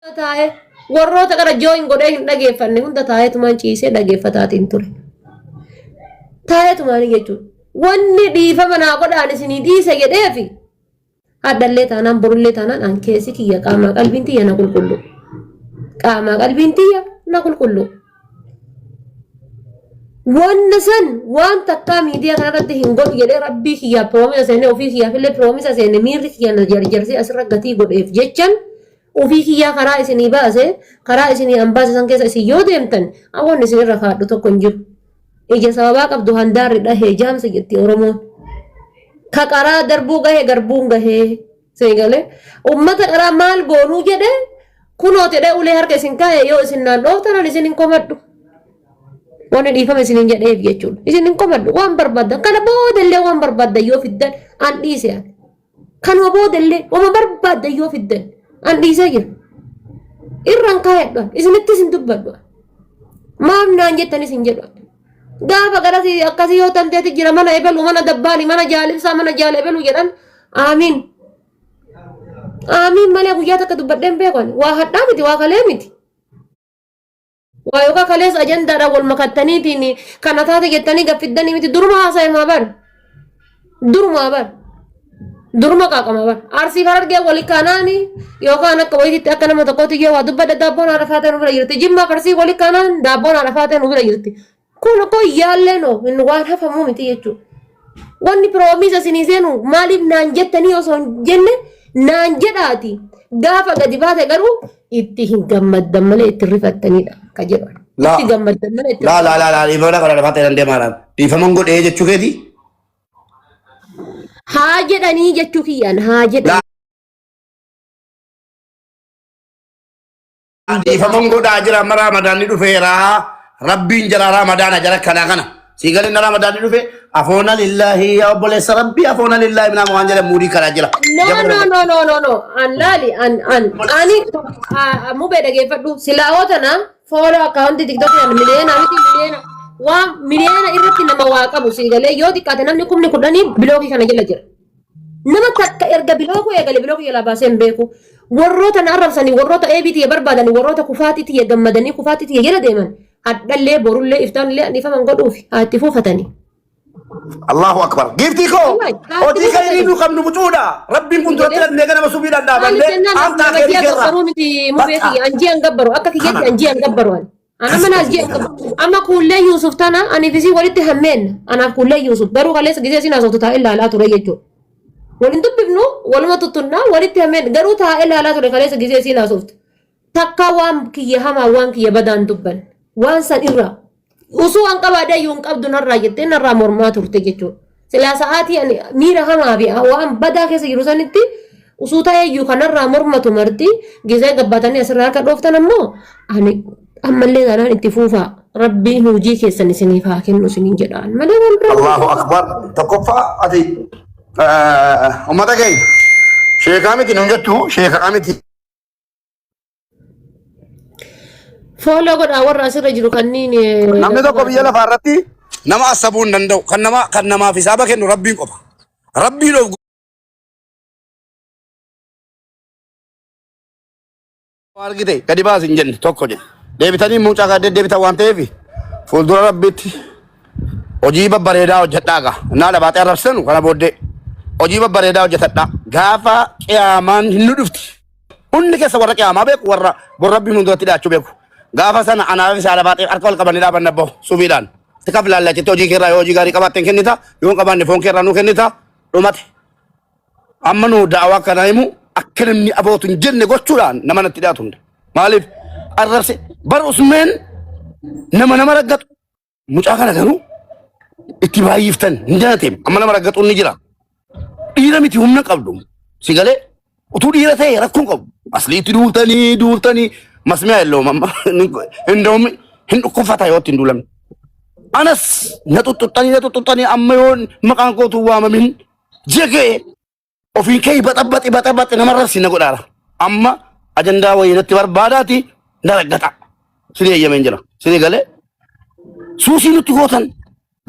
Taa'ee warroota qara jooyin godhee hin dhageeffanne hunda taa'eetumaan ciisee dhageeffataatiin ture. Taa'eetumaan jechuudha. Wanni dhiifama naa godhaan isinii dhiise jedheefi hadhallee taanaan borullee taanaan an keessi kiyya qaamaa qalbiin tiyya na qulqullu. Qaamaa qalbiin tiyya na qulqullu. Wanna san waan takkaa miidiyaa kanarratti hin godhu jedhee rabbii kiyyaaf promise seene ofii kiyyaaf illee promise seene miirri kiyya na jarjarsee asirra gatii godheef jechan ofii kiyyaa karaa isinii baase karaa isinii an baase san keessa isin yoo deemtan wanni isin irra kaadhu tokko hin jiru. Ija sababaa qabdu handaarri dhahee jaamsa jetti Oromoon. Ka qaraa darbuu gahe garbuun gahee. Seegalee ummata qaraa maal goonuu jedhee kunoo jedhee ulee harka isin kaa'e yoo isin naan dhooftan ani isin hin komadhu. Wanni dhiifama isin hin jedheef jechuudha. Isin hin komadhu waan barbaaddan kana boodallee waan barbaaddan yoo fiddan an dhiise an. Kanuma boodallee wama barbaaddan yoo fiddan an dhiisee jira. Irraan kaayadhu an isinittis hin dubbadhu an. Maaf naan jettanis hin jedhu an. Gaafa garasii akkasii yoo tanteeti jira mana ebelu mana dabbaali mana jaalibsaa mana jaala ebelu jedhan aamiin. Aamiin malee guyyaa takka dubbadheen beeku ani. Waa hadhaa miti waa kalee miti. Waa yookaan kaleessa ajandaadhaan wal makattaniitiin kana taate jettanii gaffiddanii miti duruma haasa'imaa bar. Durumaa bar. Duruma qaaqama bar. Arsii harargee wali kaanaani yookaan akka wayititti akka nama tokkootti yoo waa dubbadhe daabboon haadha faatee nu bira jirti. Jimmaa arsii wali kaanaan daabboon haadha faatee nu bira jirti. Kun koo yaallee noo hin waan hafamuu miti jechuudha. Wanni promise isinii seenu maaliif naan jettanii osoo hin jenne naan jedhaati. Gaafa gadi baate garuu itti hin gammaddan malee itti rifattanidha ka jedhu. Laa. Itti gammaddan malee itti Laa laa laa laa dhiifama kana lafaa ta'e dandeemaadhaan. Dhiifaman godhee jechuu keeti. Haa jedhanii jechuu kiyyaan haa jedhanii. Laa dhiifaman godhaa jira amma raamadaanni dhufeera. Rabbiin jara raamadaana jara kanaa kana. Sii galee na raamadaanni dhufe afoona lillaahi yaa obboleessa rabbii afoona lillaahi minaa waan jedhan muudii kanaa jira. No, no, no, no, no, no. An laali, an, an, ani, mubee dhageeffadhu. Silaa tana fooloo akkaawuntii tiktookii an miliyoona miti miliyoona. Waa miliyoona irratti nama waa qabu sii galee yoo xiqqaate namni 10,000 bilookii kana jala jira. Nama takka erga bilookuu eegale bilookii jalaa baasee hin beeku. Warroota na arrabsanii, warroota eebii tiyya barbaadanii, warroota kufaatii tiyya gammadanii, kufaatii tiyya jala deeman. Hadhallee, borullee, iftaanillee an dhiifama hin godhuufi haa itti fuufatanii. Allahu akbar. Giiftii koo Wallahi, haa itti hojii kayrii fuufatanii. nu qabnu bucuudha. Rabbiin kun duratti Jedhee. dhandhee ganama subiidhaan Maaliif dhaabannee jennaan as aantaa nama keerii ji'a keerraa. gabbaruu miti mubee Bakka kiyya an ji'a hin gabbaru akka kiyyatti kana. an ji'a hin gabbaru ani. An amma naas ji'a hin gabbaru. Amma kuullee Yuusuf tana ani fi isii walitti hammeenna. Anaaf kuullee Yuusuf garuu kaleessa gisee isiin haasoftu taa'ee ilaalaa ture jechuudha. Waliin dubbifnu waluma tuttunnaa walitti hammeen garuu taa'ee ilaalaa ture kaleessa gisee isiin haasoftu. Takkaa waan kiyya hamaa waan kiyya badaan dubban. Waan san irraa usuu an qabaadhe iyyuu hin qabdu narraa jettee narraa mormaa turte jechuudha. Silaa sa'aatii ani miira hamaa fi waan badaa keessa jiru sanitti usuu ta'ee iyyuu kanarraa mormatu marti gisee gabbaatanii asirraa harka dhooftan ammoo ani ammallee taanaan itti fuufaa rabbiin hojii keessan isiniif haa kennu isiniin jedhaan malee waan biraa Allahu akbar. Tokkoffaa ati uummata keenya sheekaa miti nuun jettu sheekaa miti. Fooloo godhaa warra asirra jiru kanneen Namni tokko biyya lafaa irratti nama asabuu hin danda'u. Kan nama kan namaaf hisaaba kennu rabbiin qofa. Rabbiin of argite gadi baasi hin jenne tokko jedhe. Deebitanii mucaa kan deddeebitan waan ta'eef fuuldura rabbiitti hojii babbareedaa hojjedhaa gaa. Innaa labaatee arrabsitanu kana booddee hojii babbareedaa hojjetadhaa. Gaafa qiyaamaan hin nu dhufti. Hundi keessa warra qiyaamaa beeku warra bor rabbiin fuulduratti dhiyaachuu beeku. Gaafa sana anaaf isaa lafaa ta'e harka wal qabanii dhaabanna bahu subiidhaan. Si kaflaalla jettee hojii keerraa yoo hojii gaarii qabaatte hin kennita yoo hin qabaanne foon keerraa nuu kennita dhumate. Amma nuu da'awaa kana himu akka namni abootu hin jenne gochuudhaan nama natti dhiyaatu hunda. Maaliif arrabse bar usmeen nama nama raggatu Mucaa kana garuu itti baay'iftan hin jalateem amma nama raggaxuun ni jira. Dhiira miti humna qabdu. Si galee utuu dhiira ta'e rakkoon qabu. Aslii itti duultanii duultanii masmiyaa illoo amma hin doomi hin dhukkubfata yoo itti hin duulamne. Anas na xuxxuxxanii na xuxxuxxanii amma yoo maqaan kootu waamamin jegee Ofiin kee baxabaxi baxabaxi namarra si na godhaara. Amma ajandaa wayii natti barbaadaati na raggata. Sini eeyyameen jira. Sini galee suusii nutti gootan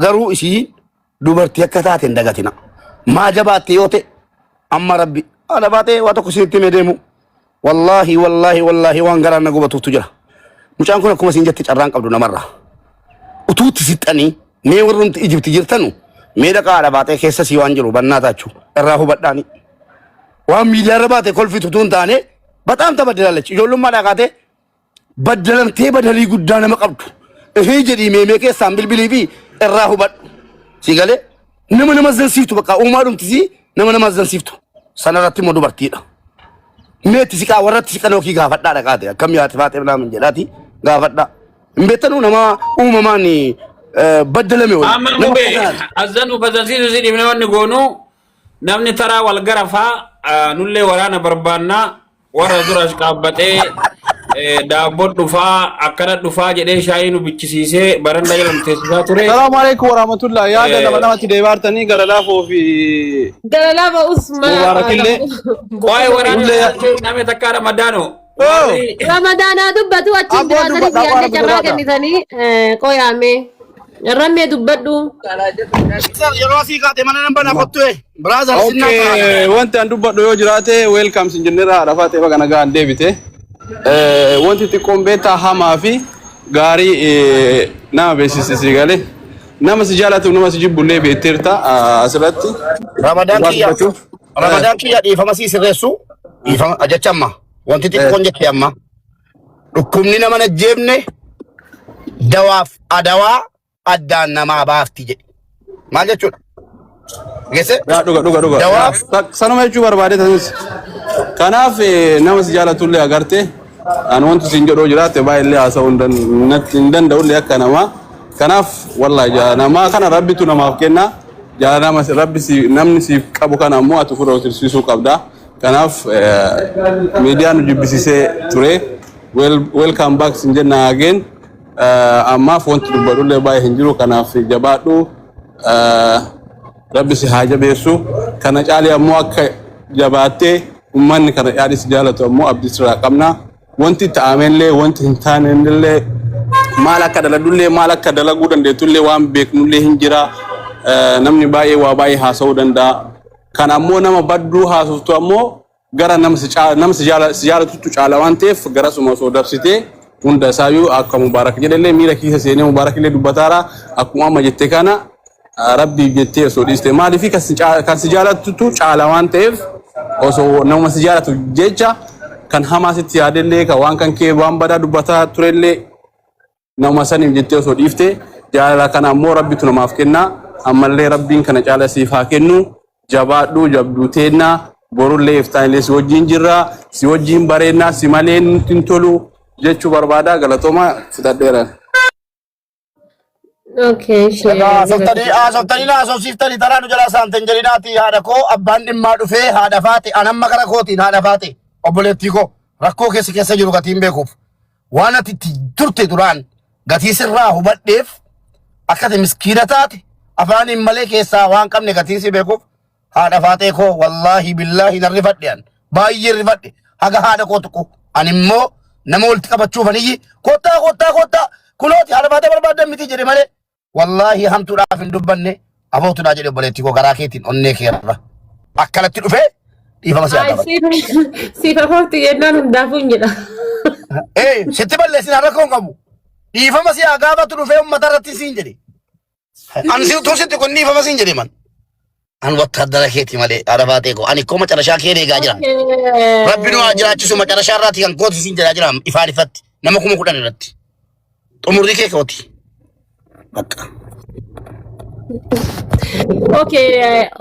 garuu isii dubartii akka taate hin dagatina. Maa jabaatte yoo ta'e amma rabbi haadha baatee waa tokko isinitti himee deemu. Wallaahi wallaahi wallaahi waan garaan na gubatuutu jira. Mucaan kun akkuma isin jette carraan qabdu namarraa. Utuutti sixxanii mee warrumti Ijibti jirtanu mee dhaqaa haadha baatee keessa sii waan jiru bannaa taachuu irraa hubadhaani. Waan miidiyaarra baate kolfitu utuu hin taane baxaam tabaddalaalachi ijoollummaa dhaqaatee baddalamtee badalii guddaa nama qabdu. Ihii jedhii meemee keessaan bilbilii fi irraa hubadhu. Si galee nama nama zansiiftu bakka uumaa dhumtisii nama nama zansiiftu. Sanarratti immoo dubartiidha. Meetti siqaa warratti siqan yookiin gaafadhaa dhaqaate akkam yaate faatee naamin jedhaati gaafadhaa. Hin beektanuu nama uumamaan baddalame wayii. Amma Nama mube akka kanaati. azzan uffatansiisu si dhibne wanni goonu namni taraa wal garafaa nullee waraana barbaannaa warra dura as dhaabbatee daabboon dhufaa akkana dhufaa jedhee shaayii nu bichisiisee baranda jala nu teessisaa ture. Salaamu alaikum warahmatullah. Yaada lama lamatti deebaartanii gara laafoo fi Gara lama Usmaa. Mubaarakillee. Waa'ee waraana Ullee. namni takkaa ramadaano. Oh. Warri Ramadaanaa dubbatu achiin Abboo biraazalii dubbadha, yaadne abboo carraa dubbadha. kennitanii qoyaame. Rammee dubbadhu. Yeroo asii kaate mana nan bana kottu ee. Brother sinnaa Okay, ta'a. wanti an dubbadhu yoo jiraate welcome sin jennera haadha faatee baga nagaan deebite. Wanti xiqqoon beektaa hamaa fi gaarii nama beeksisi si galee. Nama si jaalatu nama si jibbullee beekteerta asirratti. Ramadaan Dhugaa kiyya dubbachuuf. Ramadaan kiyya dhiifama sii sirreessu dhiifama jecha amma wanti xiqqoon jette amma dhukkubni nama najjeefne dawaaf adawaa addaan namaa baafti jedhe. Maal jechuudha? Geesse? Yaa dhuga dhuga dhuga. Dawaaf Sanuma jechuu barbaade tanis. Kanaaf nama si jaalatullee agarte an wanti siin jedhoo jiraate baay'illee haasa'uu hin natti hin danda'ullee akka namaa. Kanaaf wallahi jaalala namaa kana rabbitu namaaf kenna. Jaalala nama rabbi si namni siif qabu kana ammoo ati ofirra tursiisuu qabda. Kanaaf miidiyaan nu jibbisiisee ture. Welcome back sin jenna again. Ammaaf wanti dubbadhullee baay'ee hin jiru kanaaf jabaadhu. Rabbi si haa jabeessu. Kana caalii ammoo akka jabaattee uummanni kana caalii si jaalatu ammoo abdii sirraa qabna. Wanti ta'amellee wanti hin taanellee maal akka daladullee maal akka dalaguu dandeettullee waan beeknullee hin jira. Namni baay'ee waa baay'ee haasa'uu danda'a. Kan ammoo nama badduu haasoftu ammoo gara nama si nama si jaalatutu caala waan ta'eef garasuma osoo dabsitee hunda isaayyuu akka Mubaarak jedhellee miira keessa seenee Mubaarak illee dubbataara akkuma amma jette kana rabbiif jettee osoo dhiiste maaliif kan si jaalatutu caala waan ta'eef osoo nama si jaalatu jecha kan hamaa sitti yaadellee kan waan kan kee waan badaa dubbataa turellee nama saniif jettee osoo dhiifte jaalala kana ammoo rabbitu namaaf kenna ammallee rabbiin kana caala siif haa kennu jabaadhu jabduu teennaa borullee iftaanillee si wajjin jirra si wajjin bareennaa si malee nutti hin tolu jechuu barbaada galatooma fudhadheera. Okay, ishee. Haasoftanii haasoftanii na haasofsiiftanii taraa nu jalaa saamtan jedhinaati haadha koo abbaan dhimmaa dhufee haadha faate an amma kara kootiin haadha faate obboleettii koo rakkoo keessa keessa jiru gatiin beekuuf waan ati itti turte duraan gatii sirraa hubadheef akka ati miskiina taate afaaniin malee keessaa waan qabne gatiin si beekuuf haadha faaxee koo wallaahi billaahi nan rifadhe an baay'ee rifadhe haga haadha koo tuqu ani immoo nama walitti qabachuuf aniyyi kottaa kottaa kottaa kunooti haadha faaxee barbaaddan miti jedhe malee wallaahi hamtuudhaaf hin dubbanne abootuudhaa jedhe obboleettii koo garaa keetiin onnee kee irra akkanatti dhufee dhiifama si haa Ay, gaafadhu. siif afoofti jennaan hundaafuu hin jedha. Ee sitti balleessin rakkoo hin qabu. Dhiifama si haa gaafatu dhufee uummata irratti siin jedhe. Ani si utuu sitti kun dhiifama siin jedhe man. An wattaaddara keeti malee haadha baatee koo. Ani koo macarashaa kee eegaa jira. Rabbi nu haa jiraachisu macarashaa irraati kan kooti siin jedhaa jira ifaan ifatti nama 10,000 irratti. Xumurri kee kooti. Bakka. Okay,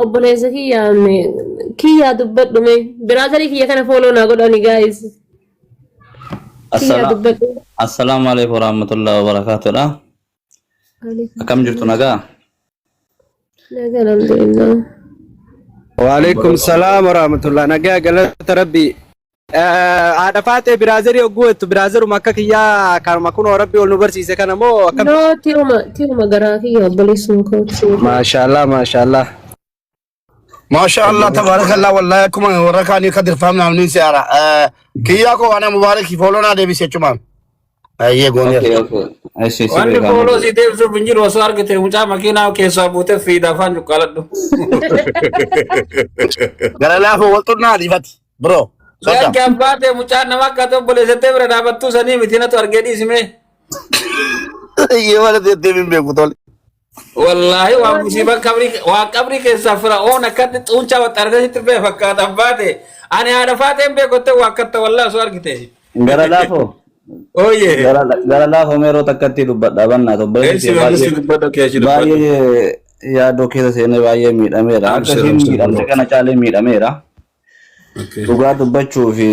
obboleessa kiyya kiyyaa dubbadhu mee. Biraazarii kiyya kana fooloo naa godhani guys. Kiyyaa dubbadhu. Assalaamu alaikum warahmatullahi wabarakatuh. Akkam jirtu nagaa? Nagaa alhamdulillah. Waalaikum salaam warahmatullah. Nagaa galata rabbi. Haadha faaxee biraazerii hogguu jettu biraazeruma akka kiyyaa kanuma kunoo rabbi ol nu barsiise kana moo akkam? No, tiruma tiruma garaa kiyya obboleessuma kooti. Maashaallah maashaallah. Maasha Allah tabaarakallah wallahi akkuma warra kaanii kadir faamna namni si ara. Kiyyaa koo ana mubaarak fooloo naa deebise jechumaan. Ayyee gooneera. Okay, okay. Ishi si Wanni beekaa fooloo malee. si deebisuuf hin jiru osoo argite mucaa makiinaa keessaa buutee fiida afaan cuqqaaladhu. Gara laafoo wal xunnaa dhiifati. Bro. Sodda. Yakki abbaatee mucaan nama akka ta'u obboleessattee bira dhaabattuu sanii miti natu argee dhiisime. Iyyee mana teettee hin beeku tole. Wallaahi waan musiiban qabrii waan qabrii keessaa fira'oon akkatti xuuncaa waxxaratee sitti ba'e fakkaata abbaate. Ani haadha faateen beekotte waa akkatta wallaahi osoo argite. Gara laafoo. Ooyee. Gara laafoo yeroo takkatti dubbadha bannaa obboleessi Eessi kee mangisti baay'ee dubbadhu keeshi dubbadhu. baay'ee yaadoo keessa seenee baay'ee miidhameera. Akka Amshir isiin amshir miidhamte bro. kana caalee miidhameera. Okay. Dhugaa dubbachuu fi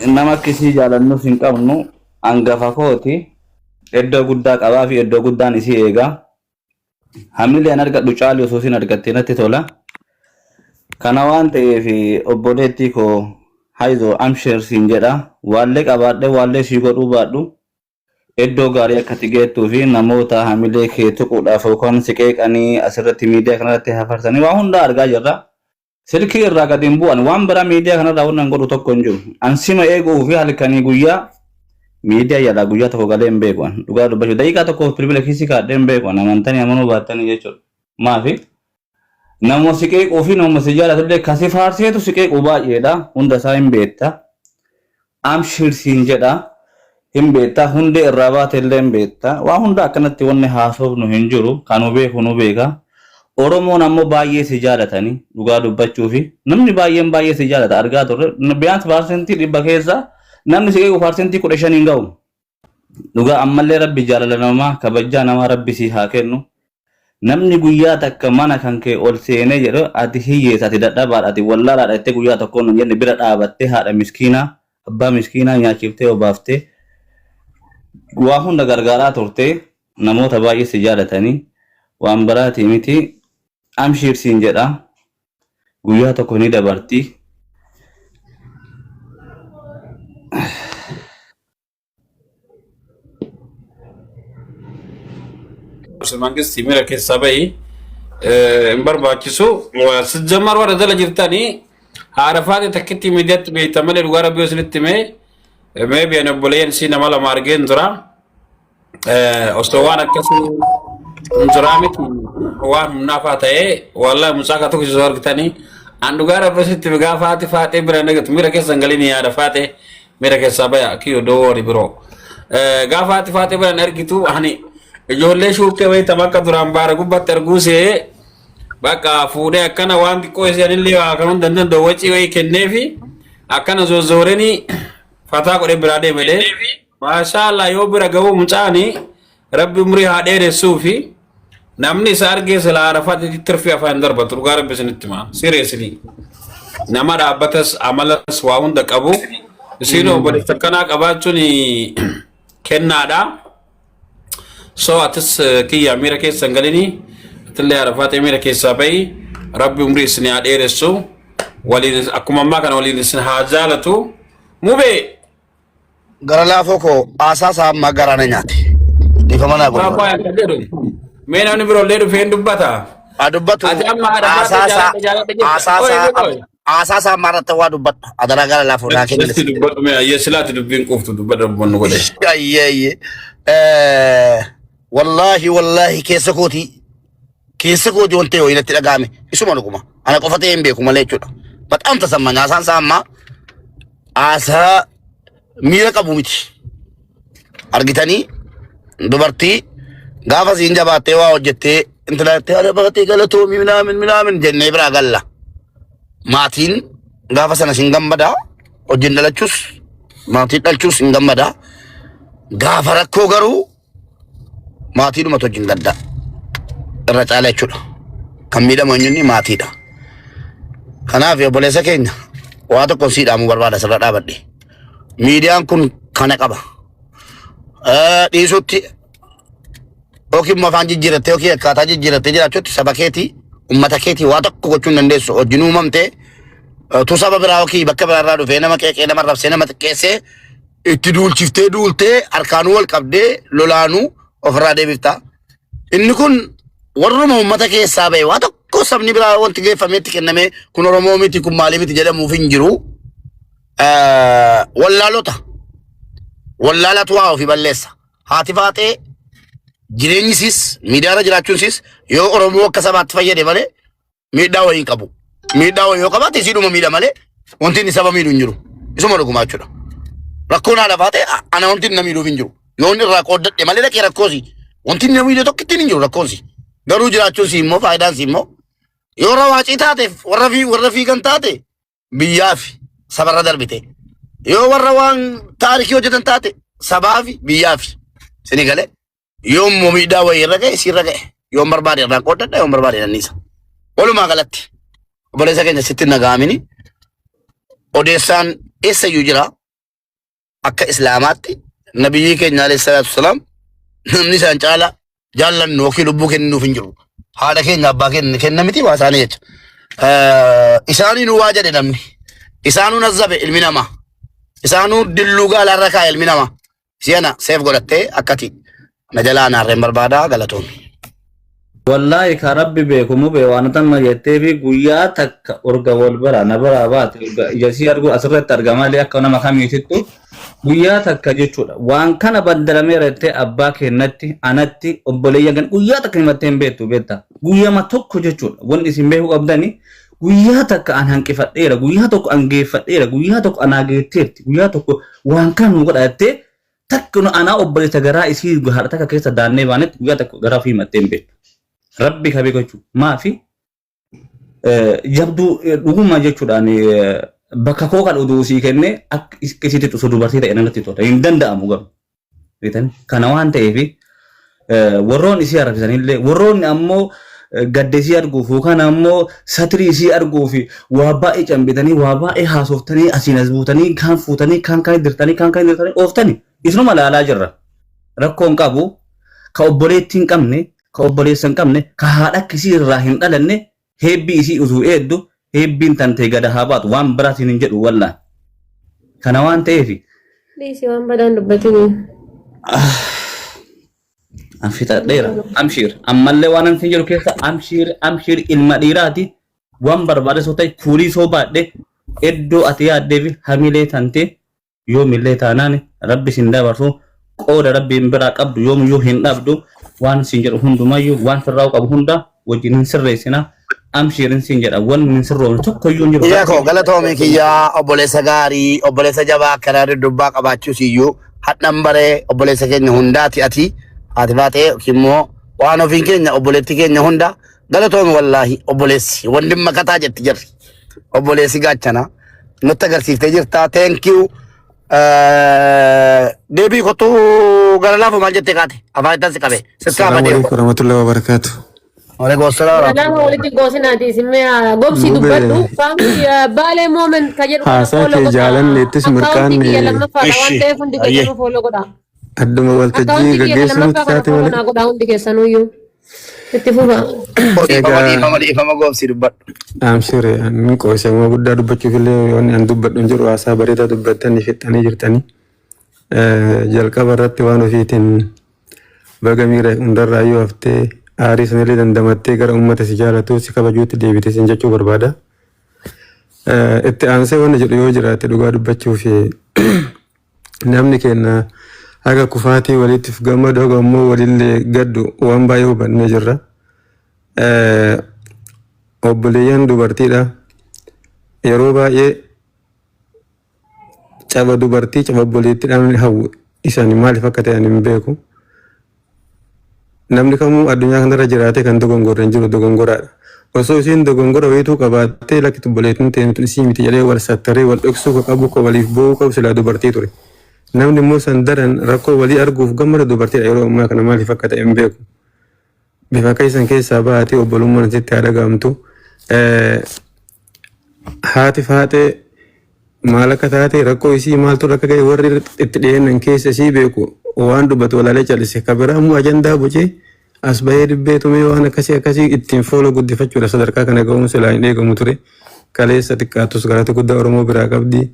nama akkasii jaalannuuf hin qabnu hangafa kooti. Iddoo guddaa qabaa fi iddoo guddaan isii eega. Hamilee an argadhu caali osoo isin argattee natti tola. Kana waan ta'eef obboleettii koo hayzoo amshir siin jedha. Waallee qabaadhee waallee sii godhuu baadhu. Iddoo gaarii akka ati geettuu fi namoota hamilee kee tuquudhaaf yookaan si qeeqanii asirratti miidiyaa kanarratti hafarsanii waa hundaa argaa jirra. Silkii irraa gadi hin bu'an waan biraa miidiyaa kanarraa wannan godhu tokko hin jiru. An sima eeguu fi halkanii guyyaa miidiyaa jalaa guyyaa tokko galee hin beeku. an. Dhugaa dubbachuu daqiiqaa tokkoof bilbila kiisii kaadhee hin beeku. an. Amantanii amanuu baattanii jechuudha. Maafi nama si qeequu fi nama si jaalatullee kasi faarseetu si qeequu baay'eedha. Hunda isaa hin beekta. Amshir siin jedha. Hin beekta. Hundee irraa baate illee hin beekta. Waa hunda akkanatti wanni haasofnu hin jiru. Kan nu beeku nu beeka. Oromoon ammoo baay'ee si jaalatanii dhugaa dubbachuu fi namni baay'een baay'ee si jaalata argaa turre. Biyaans 100% keessa namni si qeequ 15% hin ga'u. Dhugaa ammallee rabbi jaalala namaa kabajaa namaa rabbi si haa kennu. Namni guyyaa takka mana kan kee ol seenee jedhu ati hiyyeessa ati dadhabaadha ati wallaalaadha jettee guyyaa tokkoon hin jenne bira dhaabattee haadha miskiinaa abbaa miskiinaa nyaachiftee obaaftee waa hunda gargaaraa turte namoota baay'ee si jaalatanii waan biraatii miti amshiir siin jedha guyyaa tokko ni dabarti. Mangisti miira keessaa bahi hin barbaachisu. Sijjammar warra jala jirtanii haadha faate takkitti miidiyaatti beektan malee dhugaa rabbii isinitti himee maybe ani obboleeyyan isii nama lama argeen jira. Osoo waan akkasii hin jiraa miti waan humnaafaa ta'ee wallahi mucaa ka tokko isoo argitanii an dhugaa rabbii isinitti hime gaafa haati faatee bira nagatu miira keessan galini yaada faatee miira keessaa baya kiyyo don't worry bro. Gaafa haati faatee biran argitu ani ijoollee shuukkee wayii tam akka duraan baara gubbatti arguu see bakka fuudhee akkana waan xiqqoo isheenillee waa kan hunda hin danda'u wacii wayii kenneefi akkana zozzooranii fataa godhee biraa deemelee maashaa Allah yoo bira ga'uu mucaani rabbi umrii haa dheeressuu fi namni isa argee silaa arafaatti tirfii afaan hin darbatu dhugaa rabbi isinitti himaa seriously nama dhaabbatas amalas waa hunda qabu isiin obboleessa akkanaa qabaachuun kennaadha. So atis kiyya miira keessa hin galini atillee arafaatee miira keessaa bahi rabbi umrii isin haa dheeressu waliin akkuma ammaa kana waliin isin haa jaalatu mubee Gara laafoo koo haasaa isaa ammaa garaa na nyaate. Dhiifama naa godhi. Abbaa akka jedhu. Mee namni biroollee dhufee hin dubbata. Haa dubbatu. Ati amma haadha Haasaa baatee isaa jaaladha jaaladha jetta. haasaa Oye, isaa oye. haasaa isaa ammaa irratti waa dubbadhu. Adaraa gara laafoo naa kenni. Sitti dubbadhu mee ayyee silaati dubbiin quuftu dubbadha dubbannu godhe. Ayyee ayyee. Eh, Wallaahi wallaahi keessa kootii keessa kootii wanti wayii natti dhaga'ame isuma dhuguma. Ana qofa ta'ee hin beeku malee jechuudha. Baxaam tasamma haasaan isaa ammaa haasaa miira qabu miti. Argitanii dubartii gaafa siin jabaattee waa hojjettee intala jettee haadha baatee galatoomii minaamin minaamin jennee biraa galla. Maatiin gaafa sana siin gammadaa hojiin dhalachuus maatiin dhalchuus hin gammadaa. Gaafa rakkoo garuu maatiidhumatu wajjin gadda irra caala jechuudha. Kan miidhamu eenyunni maatiidha. Kanaaf obboleessa keenya waa tokko sii dhaamuu barbaada sirra dhaabadhe. Miidiyaan kun kana qaba. Dhiisutti yookiin immoo afaan jijjiirattee yookiin akkaataa jijjiirattee jiraachuutti saba keetii uummata keetii waa tokko gochuu hin dandeessu. Wajjin uumamtee utuu saba biraa yookiin bakka biraa irraa dhufee nama qeeqee nama arrabsee nama xiqqeessee itti duulchiftee duultee harkaanuu wal qabdee lolaanuu ofirraa deebifta. Inni kun warruma uummata keessaa ba'e waa tokko sabni biraa wanti geeffamee itti kennamee kun Oromoo miti kun maalii miti jedhamuuf hin jiru. Wallaalota. Wallaalatu waa ofii balleessa. Haati faaxee jireenyi isiis miidiyaarra jiraachuun isiis yoo Oromoo akka sabaatti fayyade malee miidhaa wayii hin qabu. Miidhaa wayii yoo qabaate isiidhuma miidha malee Wanti inni saba miidhu hin jiru. Isuma dhugumaa jechuudha. Rakkoon haadha faatee ana wanti inni na miidhuuf hin jiru. Yoo inni irraa qooddadhe malee dhaqee rakkoosi. Wanti inni na miidhu tokkittiin hin jiru rakkoonsi. Garuu jiraachuun si immoo faayidaan si immoo yoo rawaacii taateef warra fi warra fiigan taate biyyaafi sabarra darbite. Yoo warra waan taarikii hojjetan taate sabaafi biyyaafi. Sini galee yoo immoo miidhaa wayii irra ga'e sirra ga'e. Yoon barbaade irraa qooddadha yoon barbaade nanniisa. Walumaa galatti obboleessa keenya sitti hin dhaga'amini odeessaan eessayyuu jira akka islaamaatti nabiyyii keenya alayhi salaatu wasalaam namni isaan caala jaallannu yookiin lubbuu kennuuf hin jiru. Haadha keenya abbaa keenya kenna miti waa isaanii jecha. Isaanii nu waa jedhe namni. Isaanuu nazzabe ilmi namaa. Isaanuu dilluu gaalaarra kaa'e ilmi namaa. Si'ana seef godhattee akkati na jalaa naarreen barbaadaa galatoomi. Wallaahi ka rabbi beeku mube waan tamma jettee fi guyyaa takka urga wal bara na biraa baate urga ija sii argu asirratti arga malee akka nama kamiitittu guyyaa takka jechuudha. Waan kana baddalameera jettee abbaa keennatti anatti obboleeyyan kan guyyaa takka himattee hin beektu beekta. Guyyama tokko jechuudha. Wanni isin beekuu qabdani guyyaa takka an hanqifadheera guyyaa tokko an geeffadheera guyyaa tokko anaa geetteerti guyyaa tokko waan kana nu godha jettee takka nu anaa obboleessa garaa isii haadha takka keessa daannee baanetti guyyaa tokko garaa ofii himattee hin beektu. Rabbi ka beeku jechuudha. Maafi jabduu dhuguma jechuudhaan bakka koo kan oduu sii kennee akka isiitti osoo dubartii ta'e natti tola. Hin danda'amu garuu. Beektan kana waan ta'eef warroonni isii arrabsisanillee warroonni ammoo gadda isii arguuf yookaan ammoo satirii isii arguuf waa baay'ee cambitanii waa baay'ee haasoftanii asiin as buutanii kaan fuutanii kaan kaan dirtanii kaan kaan dirtanii ooftanii isinuma laalaa jirra. Rakkoon qabu ka obboleettii hin qabne ka obboleessa hin qabne ka haadha akkasii irraa hin dhalanne heebbii isii utuu eeddu heebbiin tantee gada haa baatu waan biraatiin hin jedhu wallaahi. Kana waan ta'eef Dhiisi waan badaan dubbatini. An fixadheera. Amshiir. Ammallee waan an siin jedhu keessa amshiir amshiir ilma dhiiraati. Waan barbaade soo ta'e kuulii soo baadhe iddoo ati yaaddee fi hamilee tantee yoomillee taanaan rabbi sin dabarsu qooda rabbiin biraa qabdu yoomiyyuu hin dhabdu waan sin jedhu hundumayyuu waan sirraa'u qabu hunda wajjin hin sirreessina amshiirin sin jedha wanni hin sirroofne tokkoyyuu hin jiru. Kiyya koo galatoomi kiyyaa obboleessa gaarii obboleessa jabaa akkanaa duddubbaa qabaachuus iyyuu hadhan baree obboleessa keenya hundaati ati haati baatee yookiin immoo waan ofiin keenya obboleetti keenya hunda galatoomi wallaahi obboleessi wandim makataa jetti jarri obboleessi gaachana nutti agarsiiftee jirta thank you. Deebii kottu gara laafu maal jettee kaate afaan ittaan si qabe sitti Assalamu kaafadheera. alaikum warahmatullahi wabarakatuh. Waalaikum salaam. Lama walitti goosinaati isin mee gobsi Mube dubbadhu. Faamti baalee moomen ka jedhu kana haasaa fooloo kee godha. jaalanneettis Akkaawuntii kiyya mirqaanne lammaffaadha waan Ishi ta'eef hundi ayyee. keessanuu fooloo godha. adduma waltajjii Akkaawuntii kiyya gaggeessuutti lammaffaa kana taate fooloo malee. naa godha hundi keessanuyyuu. Itti fufa. Dhiifama Egaa dhiifama dhiifama goobsi dubbadhu. amshire ani qoosama guddaa dubbachuuf illee wanni an dubbadhu hin jiru haasaa bareedaa dubbattanii fixxanii jirtanii. Jalqaba irratti waan ofiitiin baga miira hundarraa yoo haftee aarii sanillee dandamattee gara uummata si jaalatu si kabajuutti deebite sin jechuu barbaada. Itti aansee wanni jedhu yoo jiraate dhugaa dubbachuuf namni keenya haga kufaatii walitti gammadu haga immoo walillee gaddu waan baay'ee hubannee jirra. Obboleeyyan dubartiidha. Yeroo baay'ee caba dubartii caba obboleettiidhaan hawwu isaan maaliif akka ta'an hin beeku. Namni kamuu addunyaa kanarra jiraatee kan dogongorre hin jiru dogongoraadha. Osoo isiin dogongora wayituu qabaattee lakki obboleettiin ta'e isii miti jedhee wal sattaree wal dhoksuu ka qabu ka waliif boo'uu qabu silaa dubartii ture. Namni immoo san daran rakkoo walii arguuf gammadu dubartiidha yeroo ammaa kana maaliif akka ta'e hin beeku. Bifa keessan keessaa baatee obbolummaan sitti haa dhaga'amtu. Haati faaxee maal akka taate rakkoo isii maaltu akka ga'e warri itti dhiyeennan keessa isii beeku waan dubbatu walaalee calise. Ka biraa immoo ajandaa bocee as bahee dibbee tumee waan akkasii akkasii ittiin fooloo guddifachuudha sadarkaa kana ga'uun silaa hin eegamu ture. Kaleessa xiqqaatus galata guddaa Oromoo biraa qabdi.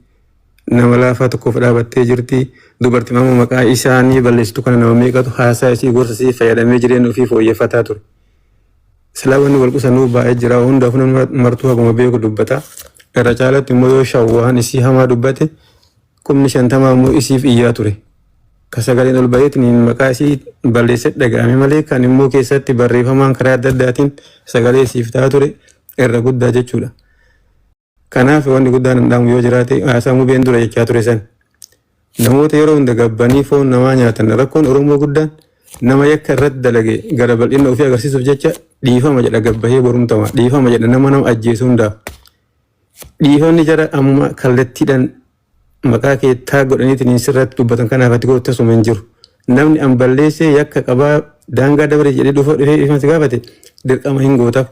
Nama laafaa tokkoof dhaabattee jirti. Dubartii amma maqaa isaanii balleessitu kana nama meeqatu haasaa isii gorsa isii fayyadamee jireenya ofii fooyyeffataa ture. Silaa wanni wal qusannuu baay'ee jira. Hundaafuu namni martuu haguma beeku dubbata. Irra caalatti immoo yoo shawwaan isii hamaa dubbate 50,000 immoo isiif iyyaa ture. Ka sagaleen ol baheetiin maqaa isii balleessee dhaga'ame malee kan immoo keessatti barreeffamaan karaa adda addaatiin sagalee isiif ta'aa ture irra guddaa jechuudha. Kanaaf wanni guddaan hin dhaamu yoo jiraate haasaa mubeen dura jechaa ture san. Namoota yeroo hunda gabbanii foon namaa nyaatan rakkoon Oromoo guddaan nama yakka irratti dalage gara bal'ina ofii agarsiisuuf jecha dhiifama jedha gabbahee borumtama dhiifama jedha nama nama ajjeesu hundaaf. Dhiifamni jara amma kallattiidhaan maqaa kee taa godhaniitiin sirratti dubbatan kanaaf ati gootu tasuma hin jiru. Namni an balleessee yakka qabaa daangaa dabre jedhee dhufa dhufee dhiifama si gaafate dirqama hin gootaaf.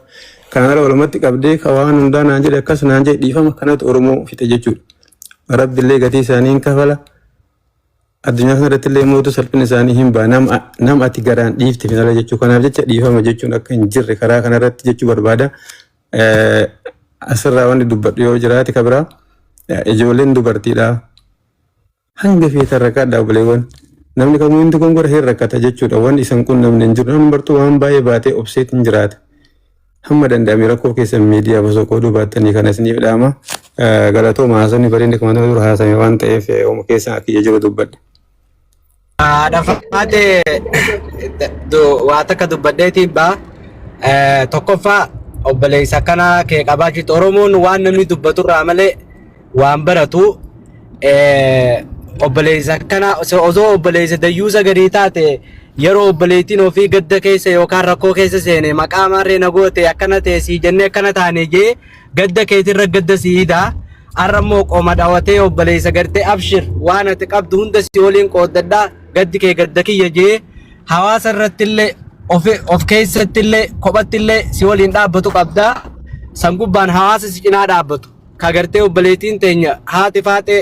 Kana ala walumatti qabdee ka waan hundaa naan jedhe akkas naan jedhe dhiifama kanatu Oromoo fixe jechuudha. Rabbillee gatii isaanii hin kafala. Addunyaa kana irratti illee mootu salphina isaanii hin ba'a. Nama nama ati garaan dhiifte hin ala jechuu. Kanaaf jecha dhiifama jechuun akka hin jirre karaa kana irratti jechuu barbaada. Asirraa wanni dubbadhu yoo jiraate ka biraa ijoolleen dubartiidha. Hanga feetan rakkadhaa obboleewwan. Namni kamuu hin dogongora hin rakkata jechuudha. Wanni isan qunnamne hin jiru. Namni martuu waan baay'ee baatee obseet hin jiraata. Hamma danda'ame rakkoo keessan miidiyaaf osoo qooduu baattanii kana isiniif dhaama. Galatooma haasawni bareedni kuma nama dura haasame waan ta'eef oma keessan akka ija jiru dubbadhe. Haadha Faatee waa takka dubbadheetiin ba'a. Tokkoffaa obboleessa akkanaa kee qabaachuutti Oromoon waan namni dubbaturraa malee waan baratu obboleessa akkanaa osoo obboleessa dayyuusa garii taate yeroo obboleettiin ofii gadda keessa yookaan rakkoo keessa seene maqaa maarree na goote akkana ta'e sii jennee akkana taane jee gadda keetirra gadda sii hidaa. Har'a immoo qoma dhawatee obboleessa gartee abshir waan ati qabdu hunda si waliin qooddadhaa gaddi kee gadda kiyya jee hawaasa irratti illee of keessatti illee kophatti illee si waliin dhaabbatu qabda. San gubbaan hawaasa si cinaa dhaabbatu. Ka gartee obboleettiin teenya haati faaxee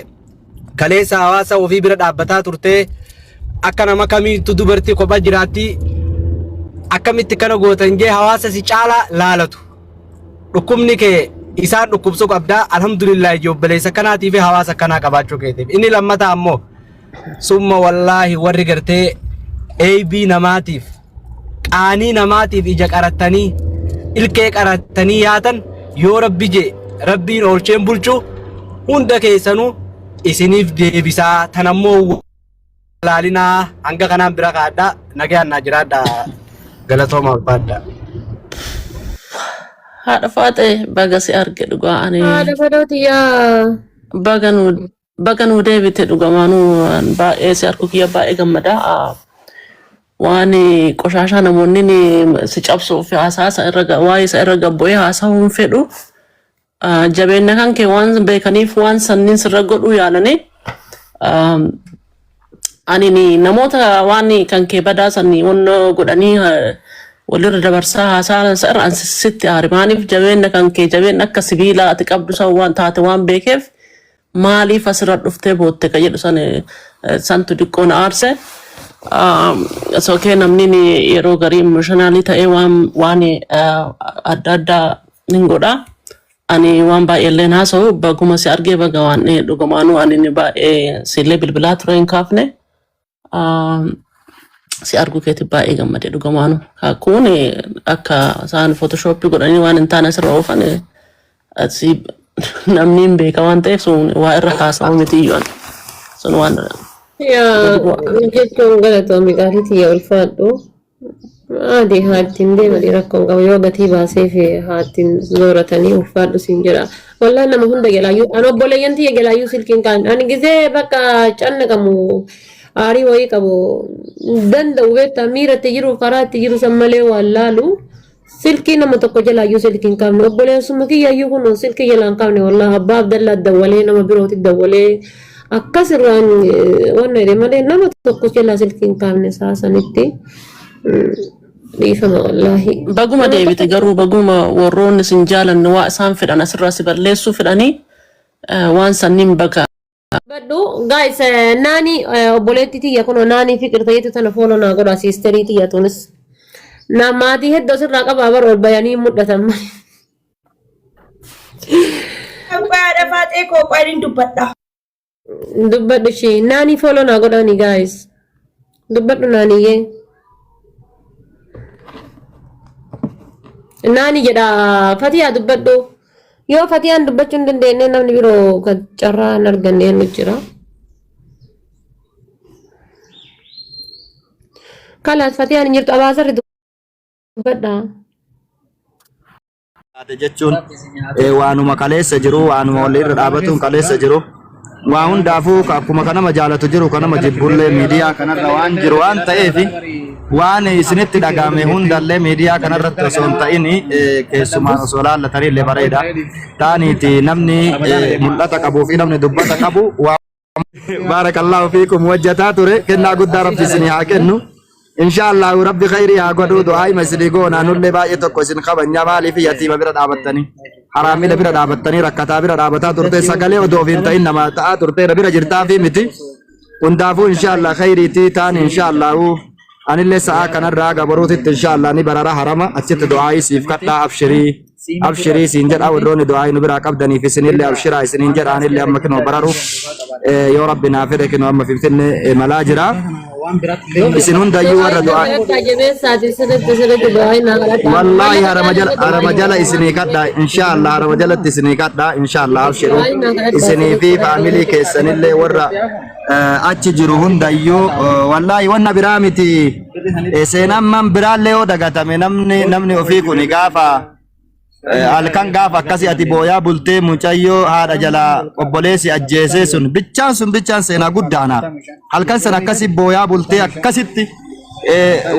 kaleessa hawaasa ofii bira dhaabbataa turtee akka nama kamiitu dubartii kopha jiraatti akkamitti kana gootan jee hawaasa si caalaa laalatu. Dhukkubni kee isaan dhukkubsuu qabdaa alhamdulillah ijoo obboleessa kanaatii fi hawaasa kanaa qabaachuu keetiif. Inni lammataa ammoo summa wallaahi warri gartee eeybii namaatiif qaanii namaatiif ija qarattanii ilkee qarattanii yaatan yoo rabbi jee rabbiin oolcheen bulchu hunda keessanuu isiniif deebisaa tanammoo laalinaa hanga kanaan bira kaadhaa nagayaan naa jiraadhaa galatooma ulfaadhaa. Haadha Faaxee baga si arge dhugaa ani Haadha fadhooti yaa. baga nu baga nu deebite dhugamaanuu baay'ee si argu kiyya baay'ee gammada. Waan qoshaashaa namoonni si cabsuuf haasaa isa irra waa'ee isa irra gabbu'ee haasa'uu hin fedhu. Jabeenya kan kee waan beekaniif waan sanniin sirra godhuu yaalanii ani namoota waan kan kee badaa sanii wannoo godhanii walirra dabarsaa haasaa isa irra an sitti aare maaliif jabeenya kan kee jabeenya akka sibiilaa ati qabdu san waan taate waan beekeef maaliif asirra dhuftee bootte ka jedhu san santu diqqoo na aarse. Sokee namni yeroo garii emotionally ta'ee waan waan adda addaa hin godha. Ani waan baay'ee illee haasa'u baguma si argee baga waan dhugumaanuu ani baay'ee sillee bilbilaa ture hin kaafne. Si arguu keetti baay'ee gammade dhugumaanuu. Kun akka isaan photoshop godhanii waan hin taane asirra oofan si namni hin beeka waan ta'eef sun waa irra haasa'u miti iyyuu sun waan Yaa jechuun galatoomi qaalii tiyya ulfaadhu. Maali haattiin deemanii rakkoon qabu yoo gatii baasee fi haattiin zooratanii ulfaadhu siin jedha. Wallaan nama hunda jalaayyuu an obboleeyyan tiyya jalaayyuu silkiin kaan ani gizee bakka cannaqamu aarii wayii qabu danda'u beektaa miira itti jiru karaa itti jiru san malee waan laalu silkii nama tokko jalaayyuu silkii hin qabne obboleessuma kiyyayyuu kun silkii jalaa hin qabne wallaahi abbaa Abdallaa dawwalee nama birooti dawwalee akkas irraan wanna jedhe malee nama tokko jalaa silkii hin qabne saasanitti dhiifama wallaahi. Baguma Nama deebite tokko garuu baguma warroonni sin jaalanne waa isaan fedhan asirraa si balleessuu fedhanii waan sanniin baga Badhu guys naani obboleetti tiyya kunoo naanii fiqirta jettu tana follow naa godha sisterii tiyya tunis. Na maatii hedduu asirraa qabaa bar ol bayanii mul'atan malee. Haadha Faaxee koo qo'aniin dubbadha. Dubbadhu ishee naanii follow naa godhani guys. Dubbadhu naaniyyee. Naani jedha Fatiyaa dubbadhu. Yoo Fatiyaan dubbachuu hin dandeenye namni biroo kan carraa hin arganne nu jira. Kalaas Fatiyaan hin jirtu abaasarri dubbadha. Taate jechuun waanuma kaleessa jiru waanuma walii irra dhaabatuun kaleessa jiru waa hundaafuu akkuma ka nama jaalatu jiru ka nama jibbullee miidiyaa kanarra waan jiru waan ta'eef waan isinitti dhagahame hundallee miidiyaa kanarratti osoo hin ta'in keessumaan osoo laallatanii illee bareeda. Taaniiti namni mul'ata qabuu fi namni dubbata qabu waa Baarakallahu fiikum hojjataa ture kennaa guddaa rabbi isinii haa kennu. Inshaallahu rabbi khayrii haa godhu du'aa ima isinii goona nullee baay'ee tokko isin kabanya maaliif yatiima bira dhaabattanii haraamila bira dhaabattanii rakkataa bira dhaabataa turte sagalee odoo ofiin ta'in nama ta'aa turte na bira jirtaa fi miti. Hundaafuu inshaallah khayriitii taan inshaallahu anillee sa'aa kanarraa gabaruutitti inshaallah ni barara harama achitti du'aayii siif kadhaa abshirii. Abshirii siin jedha warroonni du'aayii nu biraa qabdaniif isinillee abshiraa isiniin jedha anillee amma kinoo bararuuf yoo rabbi naa fedhe kinoo amma finfinnee malaa jira. Isin hundayyuu warra du'aa wallaahi harama jala harama jala isinii kadha inshaallah harama jalatti isinii kadha inshaallah abshiru isinii fi faamilii keessanillee warra achi jiru hundayyuu wallaahi wanna biraa miti seenaan man biraallee yoo dagatame namni namni ofii kuni gaafa halkan gaafa akkasii ati booyaa bultee mucayyoo haadha jalaa obboleessi ajjeesee sun bichaan sun bichaan seenaa guddaana halkan san akkasii booyaa bultee akkasitti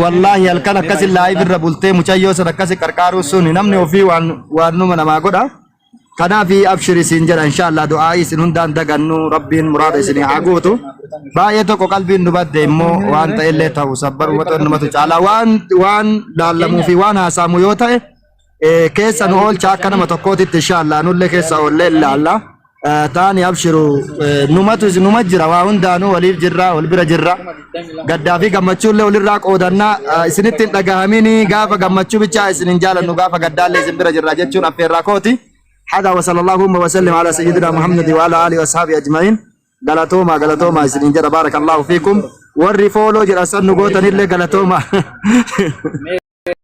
wallaahi halkan akkasi laayiv irra bultee mucayyoo san akkasi qarqaaruu sun namni ofii waan waan numa namaa godha. Kanaaf abshir isin jedha inshallah du'aa isin hundaan dagannu rabbiin muraada isin haa guutu. Baay'ee tokko qalbiin nu badde immoo waan ta'ellee ta'u sabbarumatu numatu caala waan waan laallamuu fi waan haasa'amu yoo ta'e keessa nu oolcha akka nama tokkootitti inshallah nullee keessa oollee ilaalla. Taani abshiru numatu numa jira waa hundaanuu waliif jirra wal bira jirra gaddaa fi gammachuullee walirraa qoodannaa isinitti hin dhagahamini gaafa gammachuu bichaa isin hin jaalannu gaafa gaddaallee isin bira jirra jechuun affeerraa kooti. Hada wa sallallahu wa sallim ala sayyidina Muhammad wa ala alihi wa ashabihi ajma'in. Galatooma galatooma isinin jedha barakallahu fiikum. Warri fooloo jedhan san nu gootanillee galatooma.